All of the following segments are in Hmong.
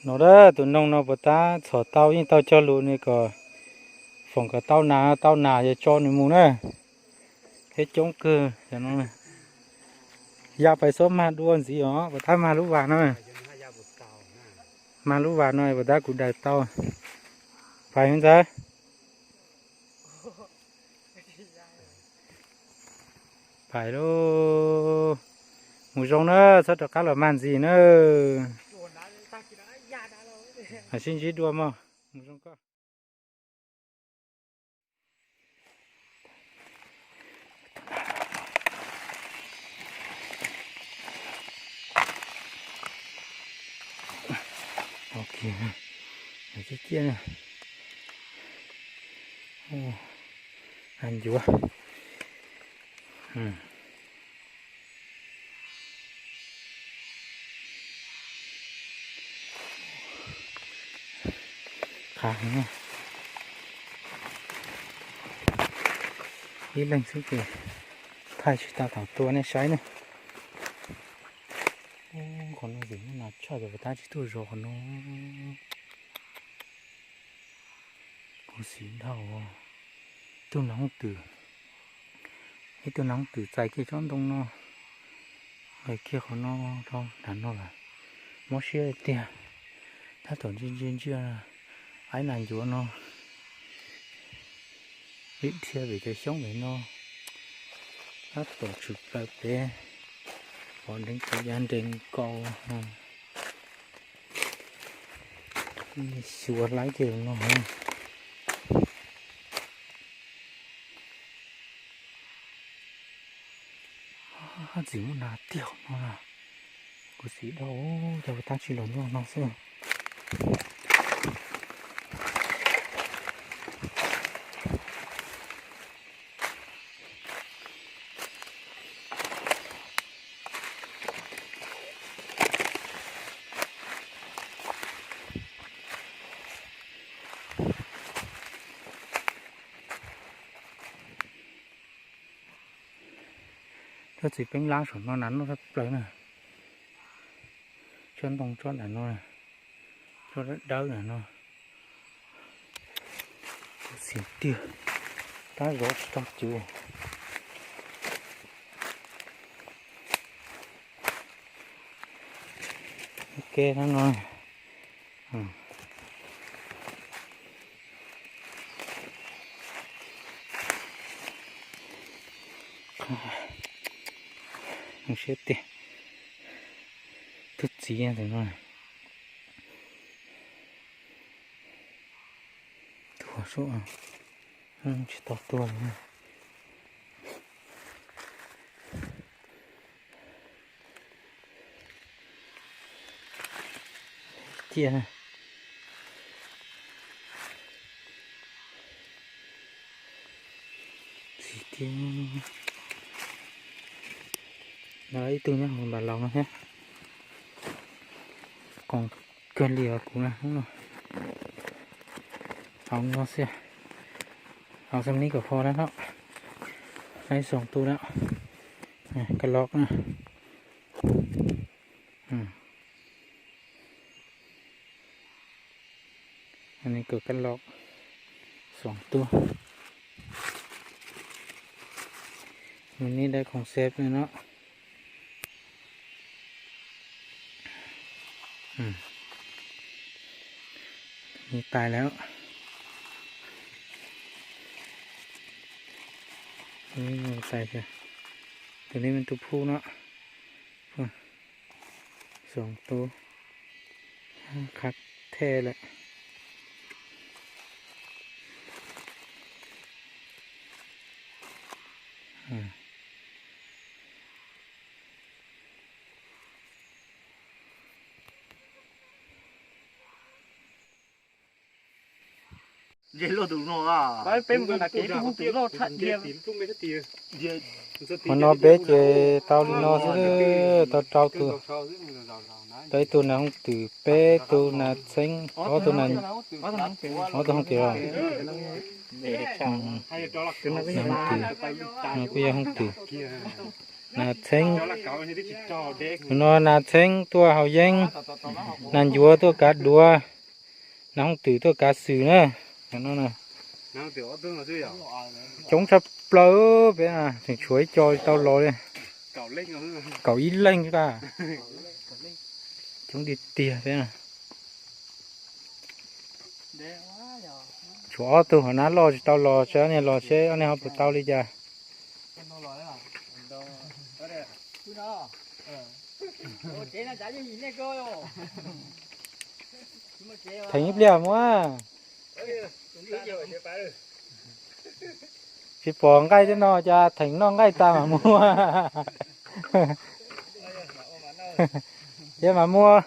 No a, tus noog no puas tab txhom tau yeej tau cog lus nws kom foom kom tau nas, tau nas yog tso nws mus na. Thiab coob kawg no. Ya pais xob mag dua ntxiv os, puas tab mag lub vas no. Mag lub vas no puas tab kuv daws tau. Pais ntxawg. Pais lauj. Mus zoo na, txhob rov qab los mag ntxiv na. Sib ntsib dua mog. Mus zoo koj. Ciaj ciaj na. Nas ncuav. Qab heev. Ib leeg xwb ces thaij tsis tau thaum tua nej saib ne. Qhov no vim nas tshaj ces puas tab tsis tuaj zov qhov no. Khuv xim dhau. Tug nas hooj twm, ib tug nas hooj twm txais kiag tsob ntoo no, nqes kiag qhov no rau nram no lawm. Mob siab tiag, tab tom ntsia ntsia ntsia aib nas ncuav no, vim dhia pem cov xyoob pem no, tab tom tshwm plaws pem, pov nrees pov yav nrees nkaus. Xyuas laib kiag no. Txim muaj nas tiag no na. Khuv xim dhau, cov tab tsis los nyob no xwb. Tsob txiv peeb lab saum no nas noj tshaj plaws na. Tsob ntoo tsob nram no, tsob dawb dawb nram no. Khuv xim tiag, tab zov tsis tau cuv. Ua ke no no. Siab tiag. Tug txiv tus no. Tuag sub, tsis tau tuag li. Tiag. Txiv tiag. Ib tug nyob hauv npam laus no thiab. Qoos kawg li os kuv na. Hauv no xwb. Hauv xam nib kom pho na no. Laib xoom tu na. Kaj loj na. Nws kawg kaj loj xoom tuaj. Nws nij dawb khoom xeb no. Nij tais lawm. Tus nij me tus phuj no. Xoom tu. Qhab thej lawm. Peb mus nram kev tus hoob twm loj tshaj dhia. Qhov no peb ces tau li no xwb, tau rau tus, tau ib tug nas hoob twm, peb tug nas txheeb, ob tug, ob tug hoob twm os. Nas hoob twm, no kuj yog hoob twm. Nas txheeb, no nas txheeb tuaj haus yeeb, nas ncuav tuaj kav duav, nas hooj twm tuaj kav xwm na. Coob tshaj plaws peb na, tseem tshuav ib co tsis tau los li. Kaum ib leeg xwb, coob tiag tiag peb na. Tshuav ob tug hauv nab loj tsis tau los, seb ob niag los seb ob niag ho puas tau li cas. Theem ib pliag muab. Tsis pom nqaij tej no cas theem noj nqaij tas mam muab. Ces mam muab.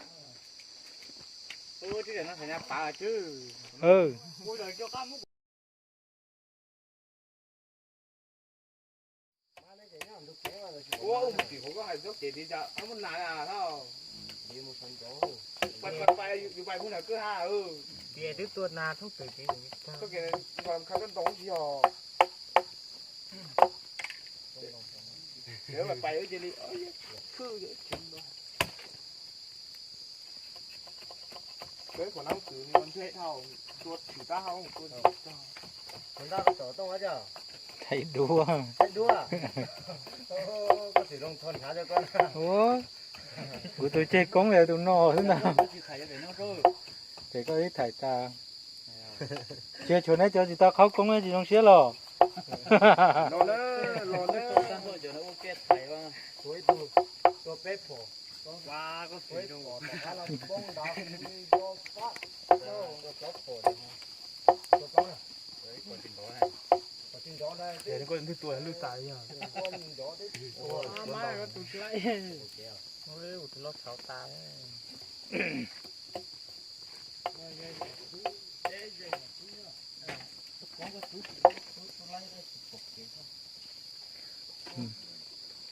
Tias twb tua nas thoob twg ces koj ntoo tsis yog. Pais cia li khwj. Peb qhov nab twv nws nrhe dhau, tua tshwm tab hau tua tsis tau. Thaij duab. Thaij duab. Koj tsis zoo tho nrhav rau koj na. Ua, kuv tus ceg koob yog tus no xwb ntag. Ces koj ib thaij tas. Tsis tshuav neb cov tsis tau qhaub koob tsis zoo siab los. Los na, los na. Tua ib tug, tua peb phom. Tua plaub phom. Tua plaub na. Tua tsis nrov na. Tua tsis nrov na. Tua lwj tas li. Tus loj tshauv tas.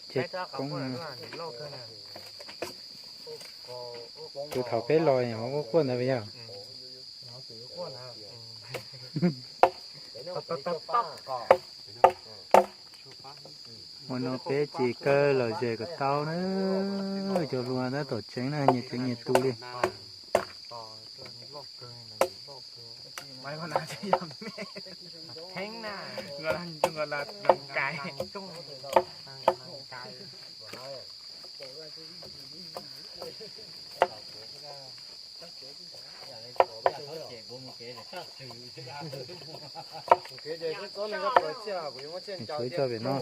Ceg koob. Tus thaum peb los hos quaj quaj ntawd yog. Ua no peb ces kaw los zes kom tau na. Cov hluas tab tom tseev na, nyias tseev nyias tus li. Theeb na, nkaus las nkaus kais. Ib txoj pem no.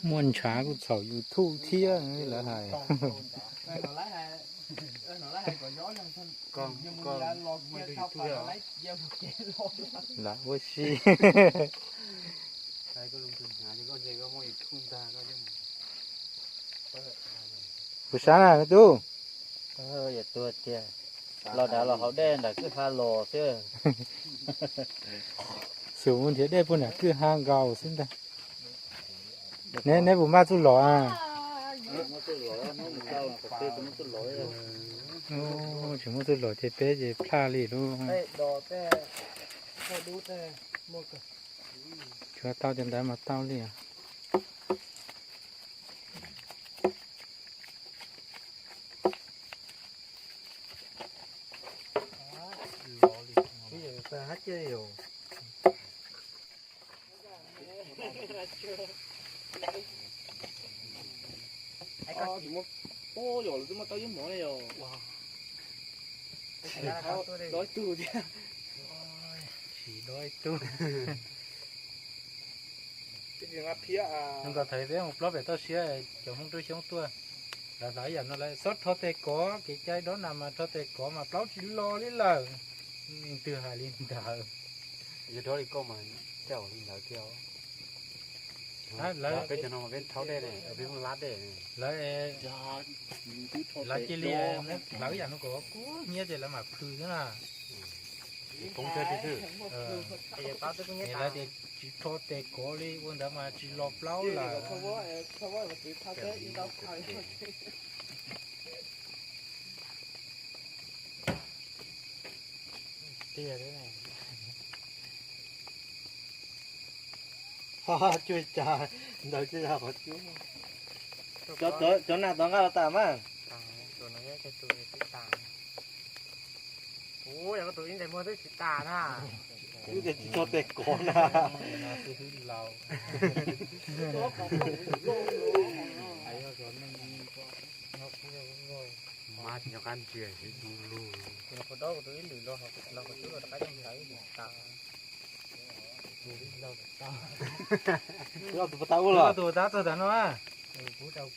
Muaj ntshav kuj txhaum YouTube thiab lawv hais. Lam ua si. Kuv sab na tub. Los nrad los haus dej nram kwj ha los xwb. Xyov mus nrhiav dej puag nram kwj ha nkaus xwb ntag. Neb, neb puas npaj txuj lom a? Tsis muaj txuj lom ces peb ces plaj li lub. Tshuav tau cov ntawd mas tau li. Ua, yog lawv twb muab tau yeeb mov ne yog. Dob ib tug thiab. Tsis dob ib tug. Nkaus thaum peb mus plob pem toj siab cov Hmoob rub xyoob tuaj, lawv hais ib yam no lawm, txhob rho tes kov, kev cai dob nas mas rho tes kov mas plaub tsis lo li lawm. Leej twg hais li ntawd? Yog dob li koj mas coj li ntawd thiab. Lawv, peb cov no mas peb thaub dej ne, peb muaj lab dej ne. Lawv, lawv cia li, lawv ib yam no kom kub hnyiab ces lawv mam plhws xwb na. Poob thiab xwb. Lawv tias tsis rho tes kov li ua ntawd mas tsis los plaub lawm. Tiag. Ho cuaj cas ntawd cuaj cas qhov cuab. Cov nag tod nqa los tas mas. Tus no yog tus tib tas. Ua yog koj tus ib ntes muag twb tsis tas na. Twb tias tsis tso tes kov na. Mas tsis nco qab ntsia siv du lug. Tus no qhov dob kuv tus ib lwm los, los kuv twb los rov qab yeej ntawd ib lwm tas. Tus tab tus tab txog tas no. Kuv rau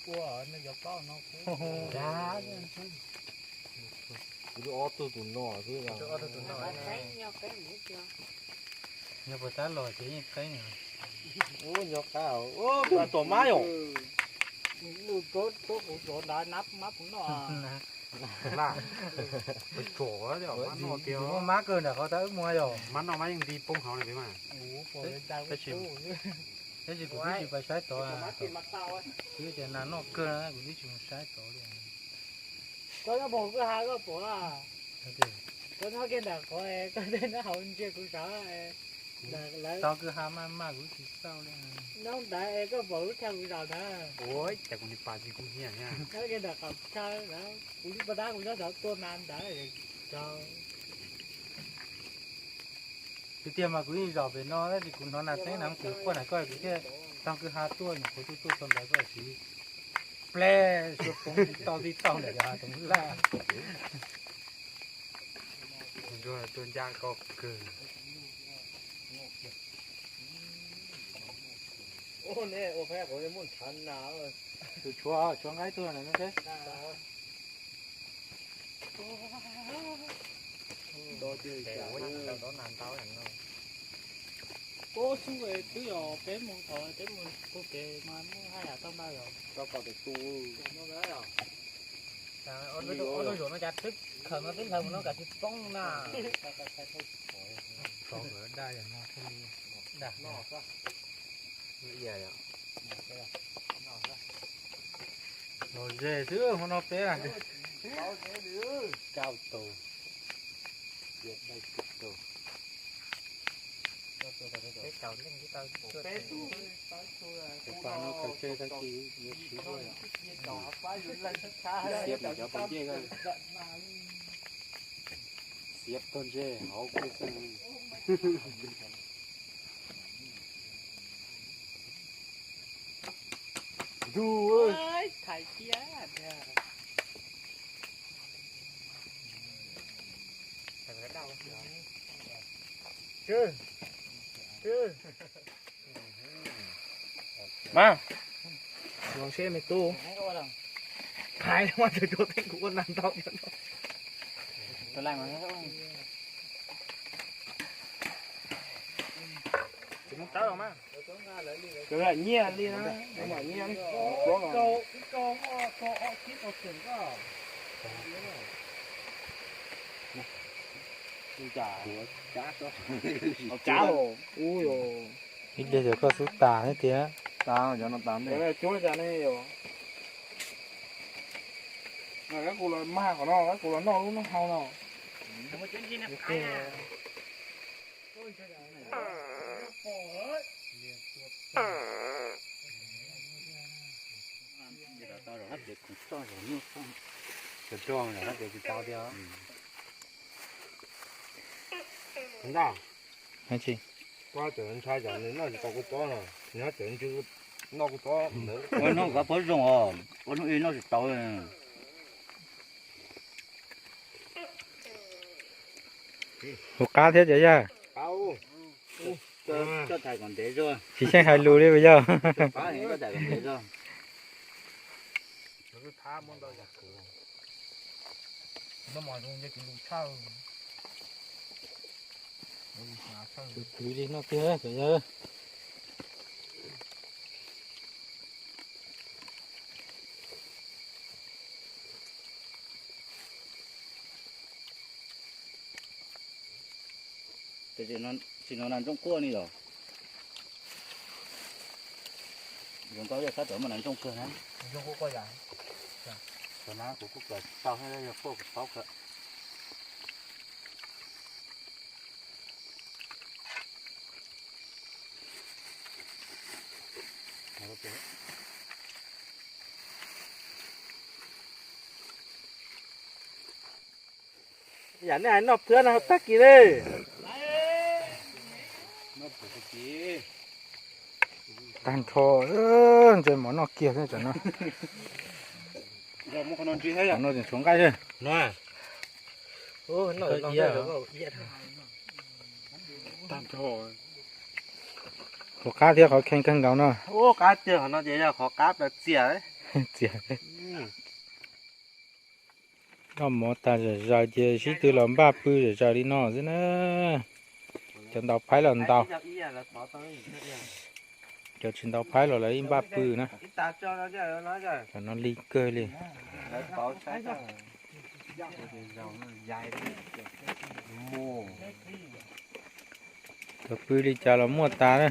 ua nej cov paub no kuv. Kuv twb ob tug tus no xwb. Ob tug tus no. Nyob puas tab los ces yeej qeeb. Ub, nyob qab, ub, tus tuam mab yom. Lub tuab kuv tuav ntawd nab mab kuv noj. Laj, tsom, mab noj tiag. Muaj mab kawg nram qhov tab wb muag yom. Mab noj mab yeej nti poob hauv na peb mas. Tab sis, tab sis kuv twb tsis pais saib tod. Kuv tias nas noj kawg na kuv twb tsis mus saib tod li. Koj nyob pob koj ha koj pom. Koj nyob kiag ntawm qhov koj tej nyob hauv ntsia kuv sav. Tau kwj ha maj maj kuv tsis txauj li. Nyob ntawd koj pom lub chaw kuv zaum ntawd. Ua cas kuv niag pas tsis kub hnyiab thiab. Nyob kiag ntawm qhov chaw ntawd kuv lub pas tab kuv nyob ntawd tuaj na ntawd. Kwv tiag mas kuv yeej zaum pem no tab sis kuv hnov nas tseeb na kuv quaj na koj kuv thiaj tau kwj ha tuaj nyuam qhuav tuaj tuaj txog ntawd koj siv pleb suab poob tib tauj tib tauj ntawm cov hav toov laj. Ntsuag tuaj ncaj koj kawg. Tus tshuav, tshuav nqa ib tug na no seb. Ub, xub twb yog peb mus thaum peb mus pug kev mas muaj haj yam tau npaj yom. Ua lub zaum no cas twb khaws no twb hlawv mus no kav tsij poob na. Daj yog no thiaj li daj. Los ze xwb hmo no peb, kauj tug, tus, peb tus pas no khaws tseg tag kis yuav siv dua, xiav mus cov pas ncej, xiav tag ntsej hauv kuj xwb. Ntuj, mas, los seb me tub, phais mas tsuas tsuas teeb kuv ua nas ntau. Nyiaj li na, nyiaj, ib pliag xyov koj xub tas thiab tiag. Kuv los mag qhov no, kuv los noj lub noj hau no. Ntag, koj tseem ntshai tsam nws noj tsis tau kua txob no, nws nyob tseem ntsws noj kua txob ntawd. Ua hnub kav pob zoo os, ua hnub ib noj tsis tau. Ua qab thiab cov yawg. Tsis xyeej hais lus li puas yog? Tus kwv li no tiag cov yawg. Tsis no nas ntsooj quaj ni los. Zoo nkauj yog sab tod muaj nas ntsooj kawg na. Zoo quaj quaj yam. Tod na kuv kuj kawm tau thiab, yog quaj kuv paub kawm. Yam nej hais noj phwb no tag kis li. Tag nrho, ntsej mov noj kiag xwb tam no. Noj tseem tshuav nqaij xwb. Qhov qab thiab qhov kheej kawg nkaus no. Qab tiag, qhov no ces yog qhov qab plaws txias. Txias. Noj mov tas zom zaws ces sib tw los npaj pw zom zaws li no xwb na. Cov ntaus phaib los ntaus, cov tsis ntaus phaib los lawv ib npaj pw na. Cov no lig kawg li. Cov pw li cas los muaj tas na.